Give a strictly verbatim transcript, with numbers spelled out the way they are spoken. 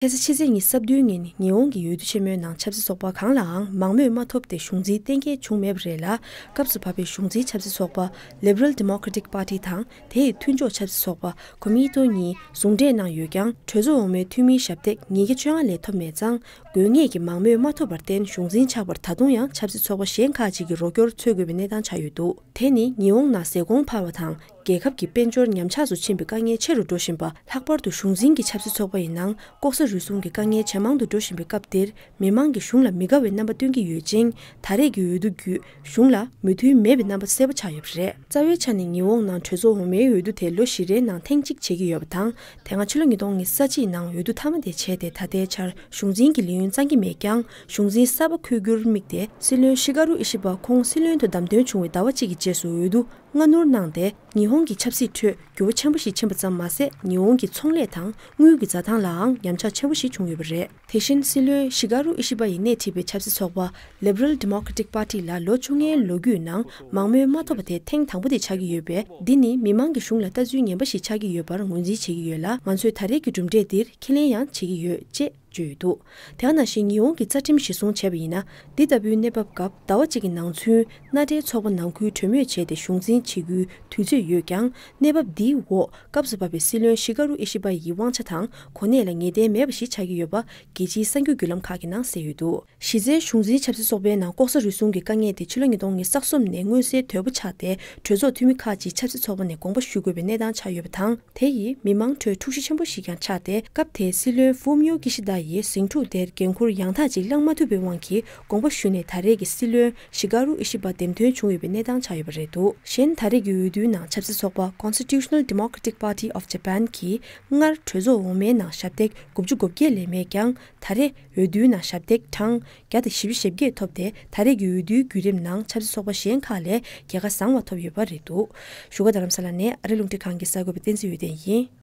ཁ་སང་ཕྱི་ཚེས་ཉི་ཤུ་རྩ་བདུན་ཉིན་ཉི་ཧོང་གི་འོས་བསྡུ་ཆེན་མོའི་ནང་ཆབ་སྲིད་ཚོགས་པ་གང་ལའང་མང་མོས་མ་ཐོབ་སྟེ་གཞུང་འཛིན་གཏན་འཁེལ་བྱུང་མེད་པ་རེད་ལ། སྐབས་སུ་བབས་པའི་གཞུང་འཛིན་ཆབ་སྲིད་ཚོགས་པ་Liberal Democratic Party དང་དེའི་མཐུན་ཕྱོགས་ཆབ་སྲིད་ཚོགས་པ་Komeito གཉིས་ཟུང་འབྲེལ་གནང་ཡོད་ཀྱང་། གྲོས་ཚོགས་འོག་མའི་འཐུས་མིའི་ཞབས་སྟེགས་ཉིས་བརྒྱ་བཅོ་ལྔ་ལས་ཐོབ་མེད་ཙང་། དགོས་ངེས་ཀྱི་མང་མོས་མ་ཐོབ་པར་བརྟེན་གཞུང་འཛིན་ཆགས་པར་ད་དུང་ཡང་ཆབ་སྲིད་ཚོགས་པ་གཞན་ཁག་ཅིག་གི་རོགས་སྐྱོར་འཚོལ་དགོས་པའི་གནས་སྟངས་ཆགས་ཡོད་འདུག་དེ་ནི་ཉི་ཧོང་ནང་ཟས་གོང་འཕར་བ་དང་། རྒྱལ་ཁབ་ཀྱི་དཔལ་འབྱོར་ཉམས་ཆག་ཏུ་ཕྱིན་པའི་དཀའ་ངལ་ཆེ་རུ་འགྲོ་བཞིན་པ། ལྷག་པར་དུ་གཞུང་འཛིན་གྱི་ཆབ་སྲིད་ཚོགས་པ་ཡི་ནང་ལྐོག་ཟ་རུལ་སུངས་ཀྱི་དཀའ་ངལ་ཇེ་མང་དུ་འགྲོ་བཞིན་པའི་སྐབས་འདིར། མི་མང་གིས་གཞུང་ལ་མི་དགའ་བའི་རྣམ་པ་སྟོན་གྱི་ཡོད་ཅིང་། ད་རེས་ཀྱི་འོས་བསྡུ་བརྒྱུད་གཞུང་ལ་མོས་མཐུན་མེད་པའི་རྣམ་པ་གསལ་པོ་ཆགས་ཡོད་པ་རེད། རྩ་བའི་ཆ་ནས་ཉི་ཧོང་ནང་གྲོས་ཚོགས་འོག་མའི་འོས་བསྡུ་དེ་ལོ་བཞི་རེའི་ནང་ཐེངས་གཅིག་བྱེད་ཀྱི་ཡོད་པ་དང་། དེ་སྔ་ཕྱི་ལོ་ཉིས་སྟོང་ཉི་ཤུ་རྩ་གཅིག་ནང་འོས་བསྡུ་མཐའ་མ་དེ་བྱས་ཏེ། ད་ལྟའི་ཆར་གཞུང་འཛིན་གྱི་ལས་ཡུན་གཙང་གྱི་མེད་ཀྱང་། གཞུང་འཛིན་གསར་པ་འཁོད་རྒྱུར་དམིགས་ཏེ་སྲིད་བློན་ཤི་ཀ་རུ་ཨི་ཤི་པ་ཁོང་སྲིད་བློན་དུ་བདམས་ཐོན་བྱུང་བའི་ཟླ་བ་གཅིག་གི་རྗེས་སུ་འོས་བསྡུ་སྔ་སྣུར་གནང་སྟེ། ཉི་ཧོང་གི་ཆབ་སྲིད་ཁྲོད་འགྱུར་བ་ཆེན་པོ་ཞིག་ཕྱིན་པ་ཙམ་མ་ཟད། ཉི་ཧོང་གི་ཚོང་ལས་དང་དངུལ་གྱི་འཛའ་ཐང་ལའང་ཉམས་ཆག་ཆེན་པོ་ཞིག་བྱུང་ཡོད་པ་རེད། དེ་བཞིན་སྲིད་བློན་ཤི་ཀ་རུ་ཨི་ཤི་པ་ཡིས་སྣེ་ཁྲིད་པའི་ཆབ་སྲིད་ཚོགས་པ་Liberal Democratic Party ལ་ལོ་བཅོ་ལྔའི་ལོ་རྒྱུས་ནང་མང་མོས་མ་ཐོབ་པ་དེ་ཐེངས་དང་པོ་དེ་ཆགས་ཀྱི་ཡོད་པས། འདི་ནི་མི་མང་གི་གཞུང་ལ་ལྟ་ཚུལ་ངན་པ་ཞིག་ཆགས་ཀྱི་ཡོད་པར་ངོས་འཛིན་བྱེད་ཀྱི་ཡོད་ལ། ང་ཚོས་ད་རེས་ཀྱི་གྲུབ་འབྲས་འདིར་ཁས་ལེན་ཡང་བྱེད་ཀྱི་ཡོད་ཅེས་བརྗོད་ཡོད་འདུག་དེ་ག་ནང་བཞིན་ཉི་ཧོང་གི་རྩ་ཁྲིམས་གཞིར་བཟུང་བྱས་པ་ཡིན་ན། འདི་ལྟ་བུའི་གནས་བབ་སྐབས་ཟླ་བ་གཅིག་གི་ནང་ཚུན་སྣ་ཁྲལ་ཚོགས་པ་ནང་ཁུལ་གྲོས་མོལ་བྱས་ཏེ་གཞུང་འཛིན་བྱེད་རྒྱུའི་དུས་ཚོད་ཡོད་ཀྱང་། གནས་བབ་འདིའི་འོག་སྐབས་སུ་བབས་པའི་སྲིད་བློན་ཤི་ཀ་རུ་ཨི་ཤི་པ་ཡི་དབང་ཆ་དང་གོ་གནས་ལ་ངེས་གཏན་མེད་པ་ཞིག་ཆགས་ཀྱི་ཡོད་པ་རྒྱལ་སྤྱིའི་གསར་འགྱུར་བརྒྱུད་ལམ་ཁག་གི་ནང་གསལ་ཡོད་འདུག་གཞི་རྩའི་གཞུང་འཛིན་ཆབ་སྲིད་ཚོགས་པའི་ནང་ལྐོག་ཟ་རུལ་སུངས་ཀྱི་དཀའ་ངལ་དེ་ཕྱི་ལོ་ཉིས་སྟོང་ཉི་ཤུ་རྩ་གསུམ་ནས་མངོན་གསལ་དོད་པོ་ཆགས་ཏེ། གྲོས་ཚོགས་འཐུས་མི་ཁག་ཅིག་ཆབ་སྲིད་ཚོགས་པ་ནས་དགོངས་པ་ཞུ་དགོས་པའི་གནས་སྟངས་ཆགས་ཡོད་པ་དང་། དེ་ཡིས་མི་མང་ཁྲོད་འཁྲུག་གཞི་ཆེན་པོ་ཞིག་ཀྱང་ཆགས་ཏེ། སྐབས་དེའི་སྲིད་བློན་ཧྥུ་མིའོ་ཀི་ཤི་དཱ་ཡིས་ཟིང་འཁྲུག་དེར་འགན་འཁུར་ཡང་དག་ཅིག་བླངས་མ་ཐུབ་པའི་དབང་གིས་དགོངས་པ་ཞུས་ནས། ད་རེས་ཀྱི་སྲིད་བློན་ཤི་ཀ་རུ་ཨི་ཤི་པ་འདེམས་ཐོན་བྱུང་ཡོད་པའི་གནས་སྟངས་ཆགས་ཡོད་པ་རེད་འདུག་གཞན། ད་རེས་ཀྱི་འོས་བསྡུའི་ནང་ཆབ་སྲིད་ཚོགས་པ་Constitutional Democratic Party of Japan གིས་སྔར་གྲོས་ཚོགས་འོག་མའི་ནང་ཞབས་སྟེགས་དགུ་བཅུ་གོ་བརྒྱད་ལས་མེད་ཀྱང་། ད་རེས་འོས་བསྡུའི་ནང་ཞབས་སྟེགས་གྲངས་བརྒྱ་དང་བཞི་བཅུ་ཞེ་བརྒྱད་ཐོབ་སྟེ། ད་རེས་ཀྱི་འོས་བསྡུའི་བརྒྱུད་རིམ་ནང་ཆབ་སྲིད་ཚོགས་པ་གཞན་ཁག་ལས་རྒྱལ་ཁ་བཟང་བ་ཐོབ་ཡོད་པ་རེད་འདུག་བཞུགས་སྒར་རྡ་རམ་ས་ལ་ནས་ཨ་རི་རླུང་འཕྲིན་ཁང་གི་གསར་འགོད་པ་བསྟན་འཛིན་འོད་ལྡན་ཡིན།